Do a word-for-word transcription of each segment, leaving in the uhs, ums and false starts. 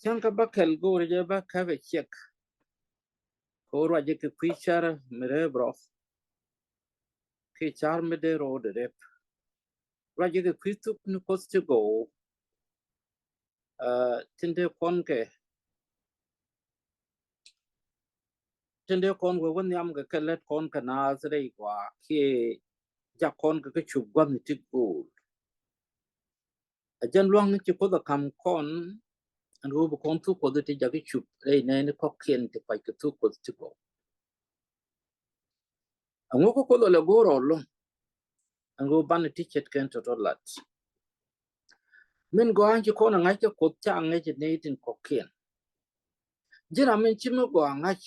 Cäŋ kä bäkɛl go̱o̱rä jɛ bä käkɛ ciɛk. Kɛ ɣöö ruacɛ kɛ kui̱ car mi rep rɔ kiɛ car mi dee rɔɔdɛ rep. Ruacɛ kɛ kui̱ thuk ni Kuoth ti gɔw. Tin dee kɔn kɛ tin dee kɔn wee wä nhiam kɛ kɛ lät kɔn kɛ naath rɛy gɔaa kiɛ jak kɔn kɛ kä cup gua̱thni ti go̱o̱l. A jɛn luaŋ ni ci Kuoth a kam kɔn ɛn ɣöö bi kɔn thuk Kuɔth ti jakä cup rɛy nɛɛni kɔ̱kiɛn ti pac kɛ thuk Kuɔth ti gɔw. Ɛŋu kä Kuoth a lɛ go̱o̱r ɔ lo̱ŋ ɛn ɣöö banɛ ti ce̱tkɛn tɔ̱tɔ̱ lat. Min gɔaa ci kɔn a ŋa̱c kɛ Kuoth ca ŋäc nɛy tin kɔ̱kiɛn. Ji̱n ram min ci mi gɔaa ŋa̱c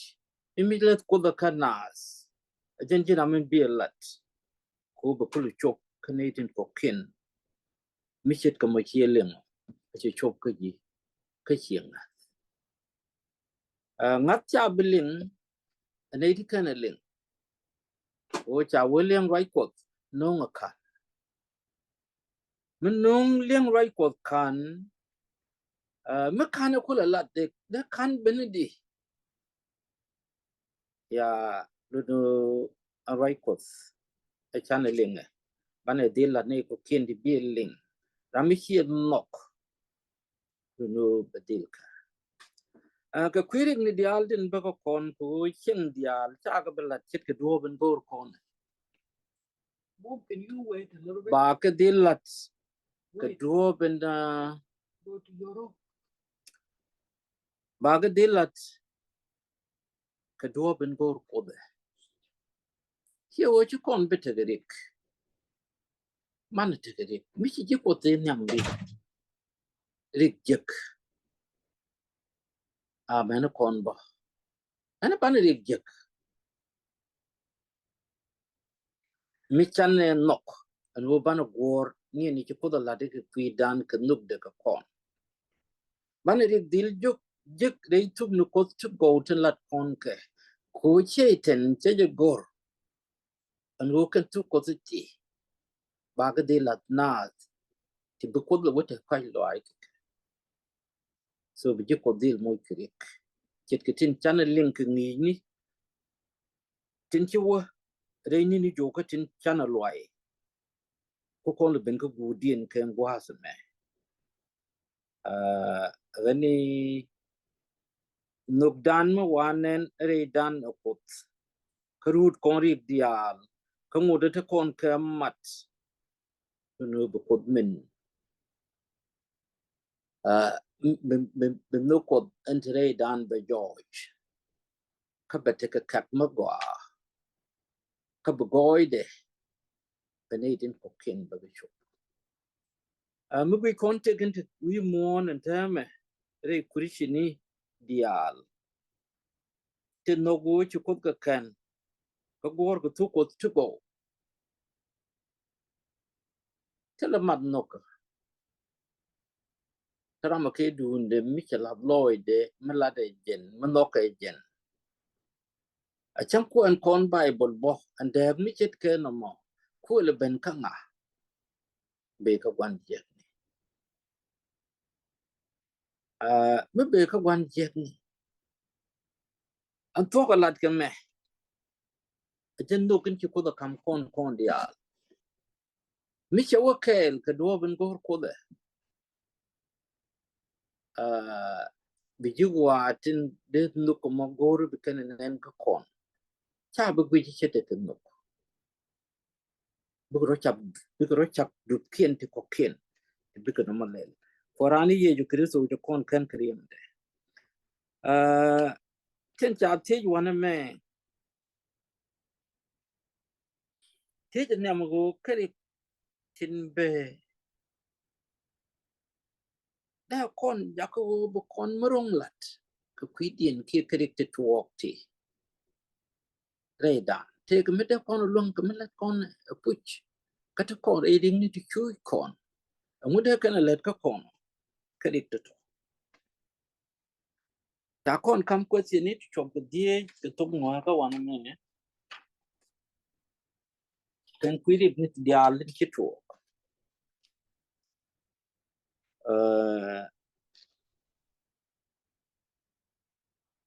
i̱ mi lɛth Kuoth a kä naath. A jɛn ji̱n ram min bi ɛ lat. Ku bɛ kul cop kä nɛy tin kɔ̱kiɛn. Mi ce̱tkɛ mɔ ciɛ liŋ a cɛ cop kä ji̱ kä ciɛ ŋa̱th. Ŋa̱th ca bi liŋ a nɛy ti kɛn a liŋ. Ɣöö ca wee liŋ ruac Kuɔth no̱o̱ŋ a ka̱n. Mi no̱o̱ŋ liŋ ruac Kuɔth ka̱n. Mi ka̱n ɛ kulɛ lat dee dee ka̱n ben di. Ya lunu a ruac Kuɔth ɛ canɛ liŋɛ. Banɛ dhil lat ni kɔ̱kiɛn ti bi liŋ ram mi ciɛ nhɔk. Lunu bɛ dhil kä kɛ kui̱ rik ni diaal tin bä kɛ kɔn kɛ ɣöö cieŋ diaal cakɛ bi lat ce̱tkɛ duɔ̱ɔ̱p in go̱o̱r kɔn. Ba kɛ dhil lat kɛ duɔ̱ɔ̱p in ba kɛ dhil lat kɛ duɔ̱ɔ̱p in go̱o̱r Kuoth ɛ. Ciɛ ɣöö ci kɔn bi tekɛ rik. Man tekɛ rik mi ci ji̱ Kuoth in nhiam rik. Rik jek. Amen kɔn bä. Ɛn banɛ rik jek. Mi canɛ nhɔk ɛn ɣöö banɛ guɔ̱ɔ̱r ni ɛn ci Kuoth a lat kɛ kui̱dan kɛ nhökdɛ kɛ kɔn. Banɛ rik dhil jek jek rɛy thuk ni Kuoth ti gɔw tin lat kɔn kɛ. Ku Cɛytan cɛ jɛ go̱r ɛn ɣöö kɛn thuk Kuɔth ti ba kɛ dhil lat naath ti bi Kuoth lɛ wä te kɔc lɔaac kɛ kɛ. So bi ji̱ Kuɔth dhil moc kɛ rik. Ce̱tkɛ tin canɛ liŋ kɛ ŋi̱i̱cni. Tin ci wä rɛy ni̱ni jo̱o̱kä tin canɛ luay. Ku kɔn lɛ ben kä guudiɛn kɛ gua̱a̱th mɛ. Ɣäni nhökdan mi wa nɛn rɛydan ɛ Kuoth. Kä ruut kɔn rik diaal kä ŋot te kɔn kɛ mat. Kunu bi Kuoth min bi nhök Kuɔth ɛn ti rɛydan bɛ jɔɔc. Kä bɛ tekɛ kɛk mi gɔaa. Kä bi gɔɔydɛ bɛ nɛy tin kɔ̱kiɛn bɛ bi cop. Mi guic kɔn tek in ti wi̱i̱ muɔ̱ɔ̱n ɛn täämɛ rɛy Kuritini diaal. Ti nhök ɣöö ci Kuoth kɛ kɛn kä guɔ̱ɔ̱r kɛ thuk Kuɔth ti gɔw. Thilɛ mat nhɔkä. Kä ramɔ kɛ duundɛ mi cɛ lath lɔɔcdɛ mi latdɛ jɛn mi nhɔkɛ jɛn. A cäŋ kuɛn kɔn Baibol bɔ ɛn dääk mi ce̱tkɛ nɔmɔ kuël ben kä ŋa. Bee kä gua̱n jiɛkni. Mi bee kä gua̱n jiɛkni. Ɛn thuɔ̱k a lat kɛ mɛ. A jɛn nhök in ci Kuoth a kam kɔn kɔn diaal. Mi cɛ wä kɛɛl kɛ duɔ̱ɔ̱p in go̱o̱r Kuoth ɛ. Bi ji̱ wa̱a̱ tin dee nhök kɛ mɔ go̱o̱r bi kɛn nɛn kä kɔn. Ca bi guic cɛ tekɛ nhök. Bikɛ rɔ cap bikɛ rɔ cap dupkiɛn ti kɔkiɛn. Bikɛ nɔmɔ lɛl. Kɔ rani Yecu Kritho cɛ kɔn kɛn kɛ riɛmdɛ. Tin ca thiec wanɛ mɛ. Thiec niam ɣöö kɛ rik tin bee. Dee kɔn jakä ɣöö bi kɔn mi ro̱ŋ lat kɛ kui̱diɛn kiɛ kɛ rik ti tuɔɔk ti. Rɛydan tëëkɛ mi dee kɔn luäŋ kɛ mi lät kɔn ɛ puc. Kä ti kɔn rɛy rik ni ti cuuc kɔn. Ɛŋu dee kɛn ɛ lät kä kɔn kɛ rik ti tuɔɔk. Ca kɔn kam question ni ti cuɔp kɛ dhieec kɛ thok ŋɔ̱a̱ kä wanɛ mɛ. Kɛn kui̱ rik ni ti diaal ti ci tuɔɔk.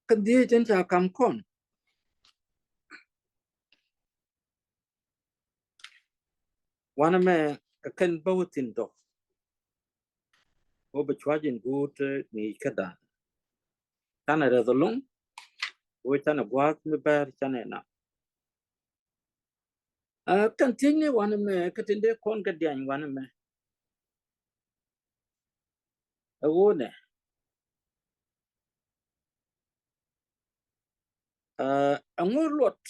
Kɛn dhieec tin ca kam kɔn. Wanɛ mɛ kɛ kɛn bä wä thi̱n tɔ. Wä bɛ cua̱c in guut ni kädan. Canɛ rɛth ɛlɔ̱ŋ. Wä canɛ gua̱a̱th mi bɛr canɛ na. Ɛ, kɛn thiecni wanɛ mɛ kä tin dee kɔn kɛ diany wanɛ mɛ. Ɛ ɣöö nɛ. Ɛ, ɛŋu luɔt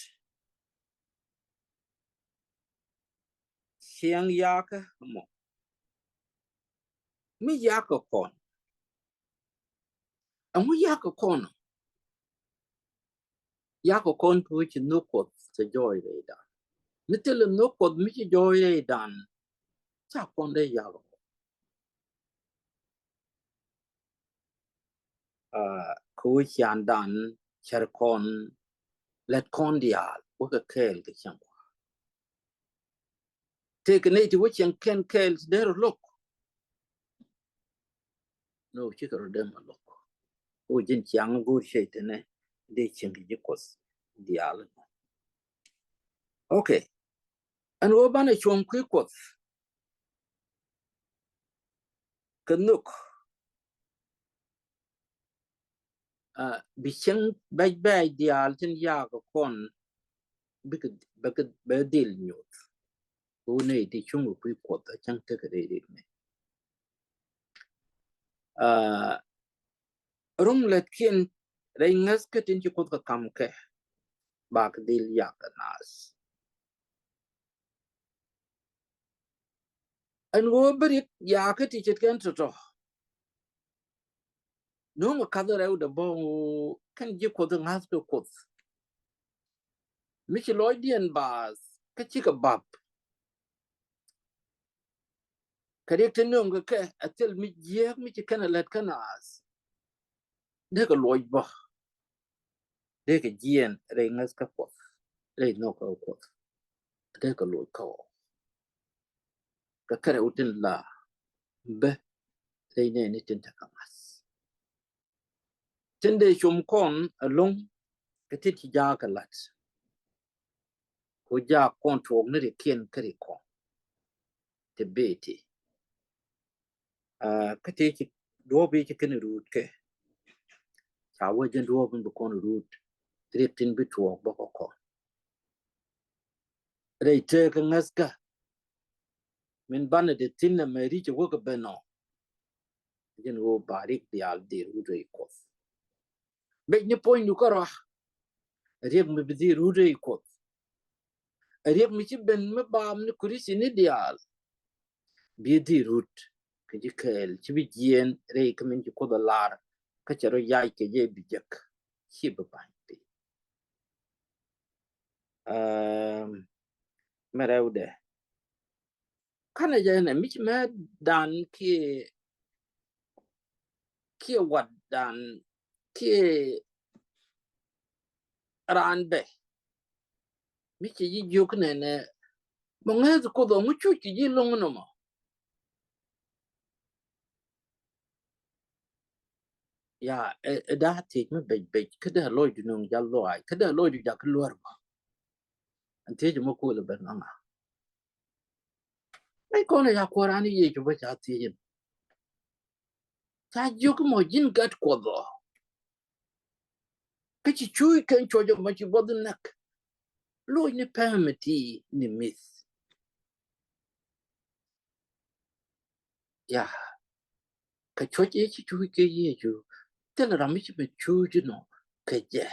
ciɛŋ yakä mɔ mi yakä kɔn. Ɛŋu yakä kɔn? Yakä kɔn ti wä ci nhök Kuɔth cɛ jɔɔc rɛydan. Mi thilɛ nhök Kuɔth mi ci jɔɔc rɛydan. Ca kɔn dee yakä kɔn. Aa, kɛ wä ciandan cär kɔn lät kɔn diaal wä kɛ kɛɛl kɛ cäŋ kua. Tëëkɛ nɛy ti wä cieŋ kɛn kɛɛl ti dee rɔ lo̱k. Nɔ cikɛ rɔ dee ma lo̱k. Wä ji̱n ciaŋ go̱o̱r cɛ tɛnɛ dee cieŋ kɛ ji̱ Kuɔth diaal. Okay. Ɛn ɣöö banɛ cuɔ̱ŋ kui̱ Kuɔth. Kɛ nhök. Aa, bi cieŋ bɛc bɛc diaal tin yakä kɔn bikɛ bikɛ bɛ dhil nyuɔth. Kɛ ɣöö nɛy ti cuŋ kɛ kui̱ Kuɔth a cäŋ tekɛ rɛy rit mɛ. Aa, ro̱ŋ lätkiɛn rɛy ŋäth kä tin ci Kuoth kɛ kam kɛ bakɛ dhil yakä naath. Ɛn ɣöö bi rik yakä ti ce̱tkɛn tɔ̱tɔ̱. No̱o̱ŋ ɛ kath rɛwdɛ bä ɣöö kɛn ji̱ Kuɔth ɛ ŋa̱th kɛ Kuoth. Mi ci lɔcdiɛn baath kä cikɛ bap. Kɛ riɛk ti nööŋ kɛ kɛ a thil mi jiääk mi ci kɛn a lät kä naath. Dee kɛ luɔc bä. Dee kɛ jiɛɛn rɛy ŋäth kä Kuɔth. Rɛy nhök kä Kuɔth. Dee kɛ luɔc kä ɣɔɔ. Kɛ kärɛ wä tin la bä rɛy nɛɛni tin te kä ŋa̱th. Tin dee cum kɔn ɛlɔ̱ŋ kɛ tin ci jaak kɛ la̱t. Ku jaak kɔn tuɔɔk ni rikiɛn kä ri kɔn. Ti bee ti. Aa, kä ti ci duɔ̱ɔ̱p i̱ ci kɛn ruut kɛ. Ca wä jɛn duɔ̱ɔ̱p in bi kɔn ruut. Riɛk tin bi tuɔɔk bä kɔ kɔn. Rɛy tëëkä ŋäthkä. Min banɛ dee thi̱n ɛmɛ ri̱c ɛ wä kɛ ben ɔ. Jɛn ɣöö ba riɛk diaal dee ruut rɛy Kuɔth. Bec ni puɔ̱nydu kärɔa. Riɛk mi bi dee ruut rɛy Kuɔth. Riɛk mi ci ben mi baam ni Kurithiani diaal. Bi dee ruut kɛ ji̱ kɛɛl ci bi jiɛɛn rɛy kä min ci Kuoth a lar kä cɛ rɔ yac kɛ jɛ bi jek. Ci bi ba̱ny piny. Ɛm, mɛ rɛwdɛ. Kanɛ jɛ nɛ mi ci mɛ dan kiɛ kiɛ wat dan kiɛ raan bɛ. Mi ci ji̱ jiök nɛnɛ mɔ ŋäth Kuoth ɔ ŋu cuc kɛ ji̱ lo̱ŋ nɔmɔ. Ya ɛ ɛ daa thiec mi bec bec kä dee lɔcdu nöŋ jal lɔaac kä dee lɔcdu jak luär bä. Ɛn thiec mɔ kuɔl ɛ ben ŋaŋa. Mec kɔn ɛ ya kuɔran i̱ Yecu bä ca thiec in. Ca jiök mɔ ji̱n gat Kuɔth ɔ. Kä ci cuuc kɛn cuɔc ɔ mɔ ci buɔth in näk. Loc ni pɛmɛ ti ni mith. Ya. Kɛ cuɔc i̱ ci cuuc kɛ Yecu. Thilɛ ram mi ci mɛ cuuc inɔ kɛ jɛ.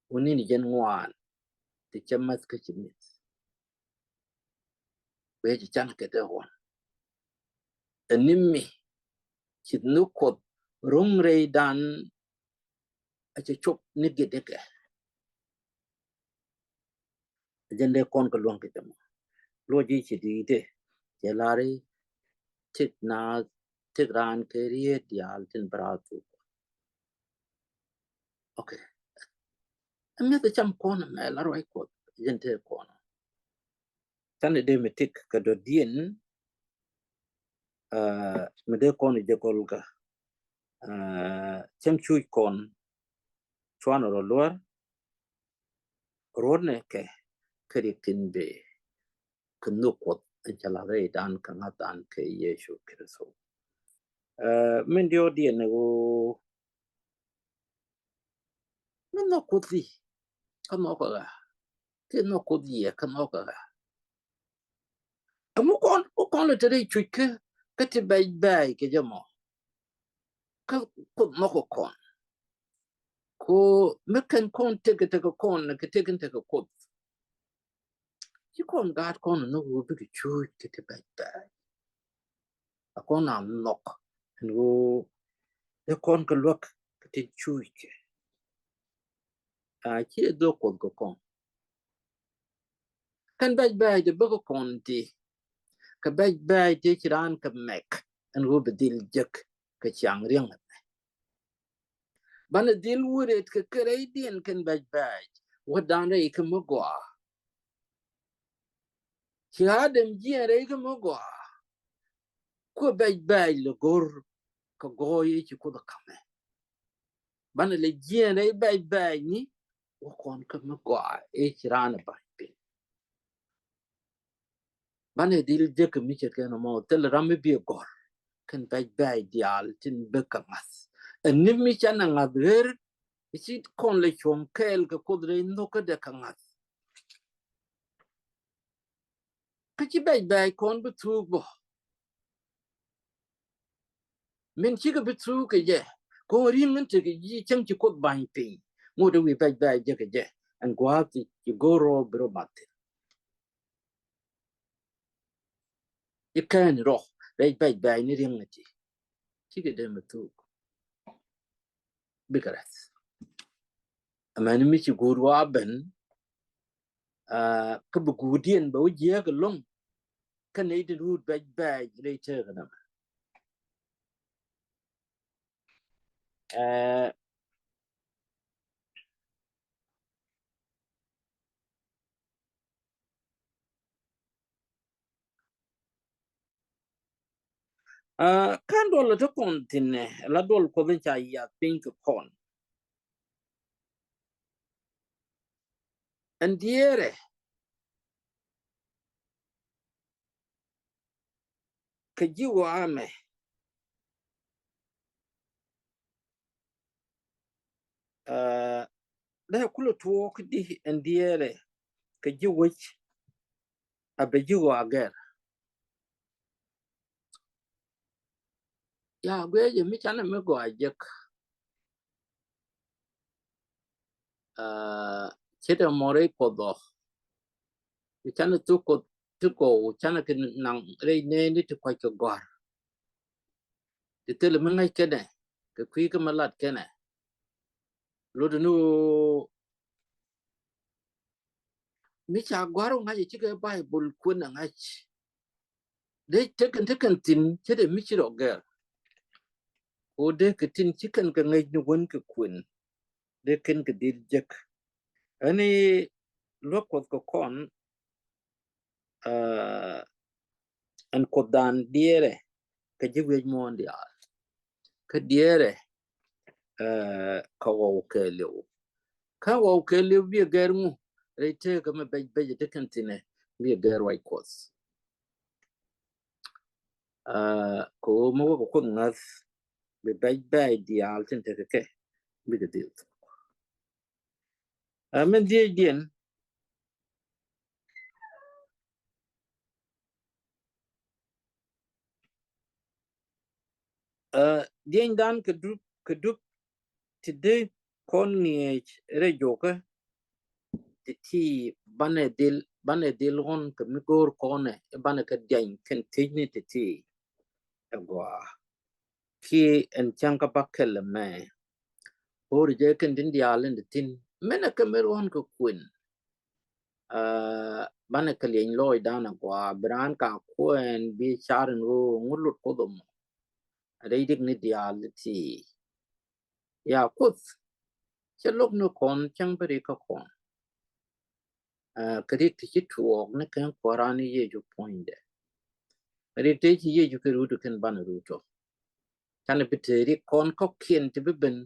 Wuni ni jɛn ŋuan. Ti cɛ mäth kä ci mith. Wee ci can kɛ dee ɣɔn. Ɛ ni mi ci nhök Kuɔth ro̱ŋ rɛydan. A cɛ cop ni gidikɛ. Jɛn dee kɔn kɛ luäŋ kɛ jɛ mɔ. Luɔc ji̱ ci di̱i̱t ɛ cɛ lar i̱ tëk naath tëk raan kɛ riet diaal tin bɛ raar thuk. Okay. Ɛ mi̱eth ɛ cam kɔn ɛmɛ la ruac Kuɔth jɛn tëë kɔn. Canɛ dee mi tik kɛ dɔ̱diɛn. Aa, mi dee kɔn jɛ gɔl kä. Cäŋ cuc kɔn cuanɛ rɔ luär ruɔ̱tnɛ kɛ kɛ rik tin bee kɛ nhök Kuɔth in ca la̱th rɛydan kɛ ŋa̱thdan kɛ Yecu Kritho. Min diɔ̱ɔ̱kdiɛn ɛ ɣöö mi nhɔk Kuoth i̱ kä nhɔk ɛ ɣa̱, kiɛ nhɔk Kuoth i̱ ɛ kä nhɔk ɛ ɣa̱. Ɛŋu kɔn, ŋu kɔn lɛ te rɛy cuc kä, kä ti bɛc bɛ̈ɛ̈c kɛ jɛ mɔ? Kä Kuoth nhɔk kɛ kɔn. Ko mi kɛn kɔn tekɛ tekɛ kɔn kɛ tekɛ tekɛ Kuoth. Ci kɔn gaat kɔn nhɔk ɣöö bikɛ cuc kɛ ti bɛc bɛ̈ɛ̈c. A kɔn a nhɔk ɛn ɣöö ɛ kɔn kɛ luäk kɛ ti cuc kɛ. A ci ɛ dhok Kuɔth kɛ kɔn. Kɛn bɛc bɛ̈ɛ̈c ti bäkɛ kɔn ti. Kɛ bɛc bɛ̈ɛ̈c ti ci raan kɛ mɛk ɛn ɣöö bi dhil jek kɛ ciaŋ riäŋ ɛmɛ. Banɛ dhil wä rɛt kɛ kɛ rɛydiɛn kɛn bɛc bɛ̈ɛ̈c wädan rɛy kä mi gɔaa. Ci Adam jiɛn rɛy kä mi gɔaa. Kuɛ bɛc bɛ̈ɛ̈c lɛ go̱r kɛ gɔɔy i̱ ci Kuoth ɛ ka̱mɛ. Banɛ lɛ jiɛn rɛy bɛc bɛ̈ɛ̈c ni wä kɔn kä mi gɔaa i̱ ci raan ɛ ba̱ny piny. Banɛ dhil jek kɛ mi ce̱tkɛ nɔmɔ thilɛ ram mi bi gɔ̱r kɛn bɛc bɛ̈ɛ̈c diaal tin bek kɛ ŋa̱th. Ɛn ni mi canɛ ŋa̱th ɣer i̱ ci kɔn lɛ cuɔ̱ŋ kɛɛl kɛ Kuoth rɛy nhökädɛ kɛ ŋa̱th. Kä ci bɛc bɛ̈ɛ̈c kɔn bi thuuk bä. Min cikɛ bi thuuk kɛ jɛ kɔn ri̱ŋ in tekɛ ji̱ cäŋ ci Kuoth ba̱ny piny. Ŋot ɛ wi̱i̱ bɛc bɛ̈ɛ̈c jɛ kɛ jɛ ɛn gua̱a̱th ci go̱o̱r rɔ bi rɔ mat thi̱n. Ci kɛn rɔ rɛc bɛc bɛ̈ɛ̈c ni ri̱ŋ in ti cikɛ dee mi thuuk. Bikɛ rɛth. Amäni mi ci guut wa ben kä bi guutdiɛn bɛ wä jiääk ɛlɔ̱ŋ. Kä nɛy tin ruut bɛc bɛɛc rɛy tëëk ɛnɛmɛ. Kä duɔl ɛ ti kɔn thi̱n ɛ la duɔl Kuɔth in ca yiath piny kɛ kɔn. Ɛn diɛɛrɛ kɛ ji̱ waamɛ. Dee kulɛ tuɔɔk di ɛn diɛɛrɛ kɛ ji̱ wec a bɛ ji̱ ɣɔaa gɛr. Ya guiɛ jɛ mi canɛ mi gɔaa jek. Ce̱tɛ mɔ rɛy Kuɔth ɔ. Canɛ thuk Kuɔth ti gɔw canɛ kɛ naŋ rɛy nɛɛni ti kuac kɛ gɔ̱a̱r. Ti thilɛ mi ŋäc kɛnɛ kɛ kui̱ kä mi lat kɛnɛ. Lot ni ɣöö mi ca gɔ̱a̱r ɔ ŋa̱c ɛ cikɛ Baibol kuën ɛ ŋa̱c. Dee tekɛn tekɛn thi̱n ce̱tɛ mi ci rɔ gɛr. Ko dee kɛ tin ci kɛn kɛ ŋäc ni wän kɛ kuën. Dee kɛn kɛ dhil jek. Ɛn i̱ luäk Kuɔth kɛ kɔn ɛn Kuothdan diɛɛrɛ kɛ ji̱ wi̱i̱ muɔ̱ɔ̱n diaal. Kä diɛɛrɛ kä ɣɔw kɛɛliw. Kä ɣɔw kɛɛliw biɛ gɛr ŋu rɛy tëëkä mi bɛc bɛc ɛ tekɛn thi̱nɛ biɛ gɛr ruac Kuɔth. Kɛ ɣöö mi wä kɛ Kuoth ŋäth bi bɛc bɛc diaal tin tekɛ kɛ bikɛ dhil thuk. Ɛ min dhiecdiɛn. Ɛ diɛnydan kɛ dup kɛ dup ti dee kɔn ŋi̱eec rɛy jokä ti ti banɛ dhil banɛ dhil ɣɔn kɛ mi go̱o̱r kɔnɛ i̱ banɛ kɛ diany kɛn thiecni ti ti. Ɛ gɔaa kiɛ ɛn cäŋ kä bäkɛl ɛmɛ. Go̱o̱ri jɛ kɛn tin diaal in ti thi̱n minɛ kɛ mi ruɔ̱n kɛ kuën. Banɛ kɛ liɛny lɔɔcdan agɔaa bi raan ka kuɛɛn bi car in ɣöö ŋu lut Kuoth ɛmɔ. Rɛy rik ni diaal ti ti. Ya Kuoth cɛ lo̱k ni kɔn cäŋ bi rik kä kɔn. Kɛ rik ti ci tuɔɔk ni kɛn Kua̱ran ni Yecu puɔ̱nydɛ. Rik ti ci Yecu kɛ rut kɛn banɛ rut ɔ. canɛ bi te rik kɔn kɔkiɛn ti bi ben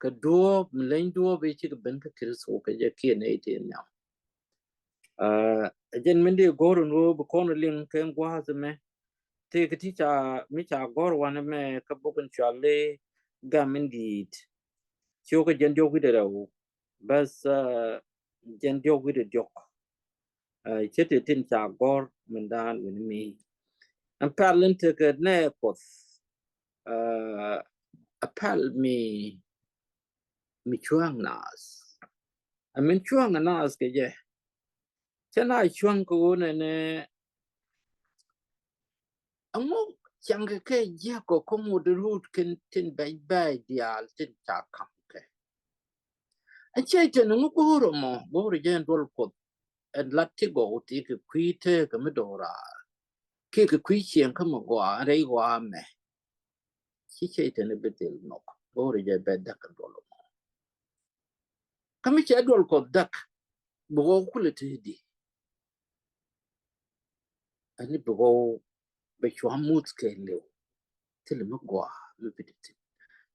kɛ duɔɔp mi leny duɔɔp i̱ cikɛ ben kä Kritho kɛ jɛ kiɛn i̱ ti nhiam. Ɛ jɛn min di go̱r in ɣöö bi kɔn liŋ kɛ gua̱a̱th mɛ. Tëëkɛ ti ca mi ca gɔ̱r wanɛ mɛ kä bok in cɔal i̱ Gam in Di̱i̱t. Ciökä jɛn diɔ̱k wi̱cdɛ rɛw. Bäth jɛn diɔ̱k wi̱cdɛ diɔ̱k. Cɛ ti tin ca gɔ̱r min daan wi̱ni mi. Ɛn pɛl in tekɛ nɛ Kuɔth. Ɛ pɛl mi mi cua̱ŋ naath. Ɛ min cua̱ŋ naath kɛ jɛ. Cɛ na cua̱ŋ kɛ ɣöö nɛnɛ ɛŋu cäŋ kɛ kɛ jiäk kɛ kä ŋot rut kɛn tin bɛc bɛc diaal tin ca ka̱m kɛ. Ɛ cɛ tɛn ɛŋu go̱o̱r ɛmɔ go̱o̱r jɛ ɛn duɔl Kuɔth ɛn lat ti gɔw ti kɛ kui̱ tëëkɛ mi do̱raar kiɛ kɛ kui̱ cieŋ kä mi gɔaa ɛn rɛy gɔaa mɛ. Ci cɛ tɛn bi dhil nhɔk go̱o̱r jɛ bɛ däk ɛn duɔl ɛmɔ. Kä mi cɛ duɔl Kuɔth däk bi ɣɔw kulɛ te di. Ani bi ɣɔw bɛ cua muth kɛ liw. Thil mi gɔaa mi bi di thin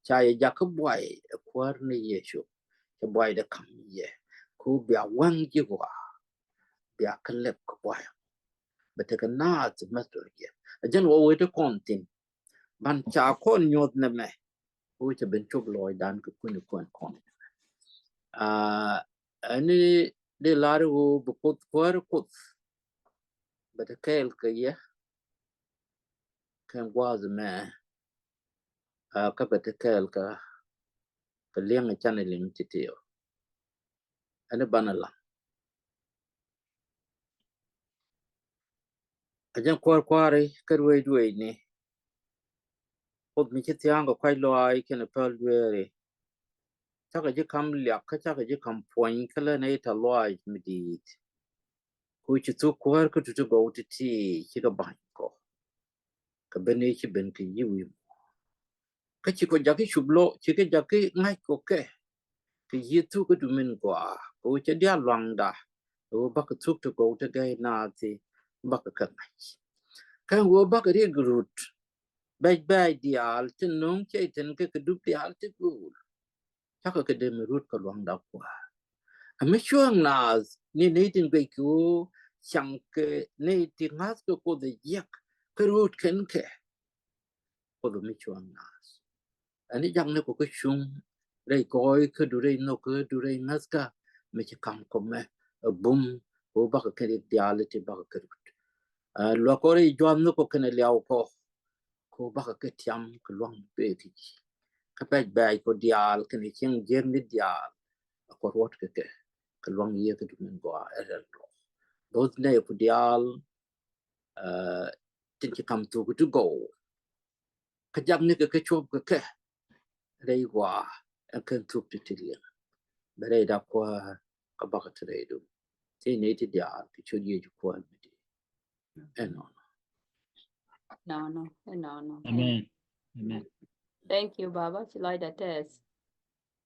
ca yɛ jakä buay ɛ Kuäär ni Yecu. Cɛ buay dɛ ka̱m yɛ ku bia waŋ ji̱ gɔaa. Bia kä lɛp kɛ buay bɛ tekɛ naath mɛth dɔr yɛ. Ɛ jɛn wä wee ti kɔn thin. Ban ca kɔn nyuɔth nɛmɛ. Wee cɛ ben cop lɔɔcdan kɛ kui̱ni kuɛn kɔn. Aa ɛni di lar i̱ ɣöö bi Kuoth Kuäär Kuoth bɛ te kɛɛl kɛ yɛ kɛn gua̱a̱th mɛ. Aa kä bɛ te kɛɛl kɛ kɛ liɛŋ ɛ canɛ liŋ ti tiɔ. Ɛni banɛ laŋ. A jɛn kuäär kuäär i̱ kä ruëëc duëëcni. Kuoth mi ci thia̱a̱ŋ kɛ kuac lɔaac kɛnɛ päl dueeri. Cakɛ ji̱ ka̱m liak kä cakɛ ji̱ ka̱m puɔ̱ny kä lä nɛy tɛ̈th lɔaac mi di̱i̱t. Ku ci thuk kuäär kä tuti gɔw ti̱ti̱ cikɛ ba̱ny kɔ. Kɛ ben i̱ ci ben kɛ yi̱ wi̱i̱ muɔ̱ɔ̱n. Kä ci kɔ ja̱k i̱ cup lɔ ci kɛ ja̱k i̱ ŋa̱c kɔ kɛ. Kɛ yi̱ thuk kä dumin gɔaa kɛ ɣöö cɛ diaal luaŋda. Kɛ ɣöö bakɛ thuk ti gɔw ti gɛy naath i̱ bakɛ kɛ ŋa̱c. Kä ɣöö bakɛ riɛk rut. Bɛc bɛc diaal ti no̱o̱ŋ cɛ i̱ tin kɛ kɛ dup diaal ti go̱o̱l. Cakɛ kɛ dee mi rut kɛ luaŋda Kuäär. Ɛ mi cuäŋ naath ni nɛy tin guic kɛ ɣöö caŋ kɛ nɛy ti ŋa̱th kɛ Kuoth ɛ jiäk kä rut kɛn kɛ. Kuoth ɛ mi cuäŋ naath. Ɛn i̱ jak ni kɔ kä cuŋ rɛy kɔɔy kä du rɛy nhök kä du rɛy ŋa̱th kä mi ci ka̱m kɔ mɛ ɛ bum kɛ ɣöö bakɛ kɛn riɛk diaal ti bakɛ kɛ rut. Ɛ luäk kɔ rɛy juath ni kɔ kɛn ɛ liaw kɔ. Ko bakɛ kɛ tiam kɛ luaŋ pek i̱ kä bɛc bɛc kɔ diaal kɛnɛ cieŋ jiäkni diaal. Kɔ ruɔt kɛ kɛ kɛ luaŋ yiëë kä dumin gɔaa ɛ rɛl rɔ. Both nɛy ku diaal tin ci kam thuk ti gɔw. Kä jakni kɛ kɛ cuɔp kɛ kɛ rɛy gɔaa ɛn kɛn thuk ti ti liɛŋ. Bɛ rɛy da Kuäär kä bakɛ ti rɛy dum. Ti nɛy ti diaal kɛ ciöt Yecu Kuäär mi di̱i̱t. Ɛnɔnɔ. Nɔnɔ, ɛnɔnɔ. Amen. Amen. Thank you, Baba. Ci lɔcdä tɛth.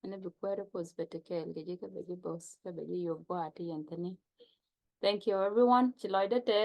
Ɛn bi Kuäär Kuoth bɛ te kɛɛl kɛ ji̱ kä bɛ ji̱ bo̱th kä bɛ ji̱ yop gua̱a̱th ti yɛn thini. Thank you, everyone. Ci lɔcdä tɛth.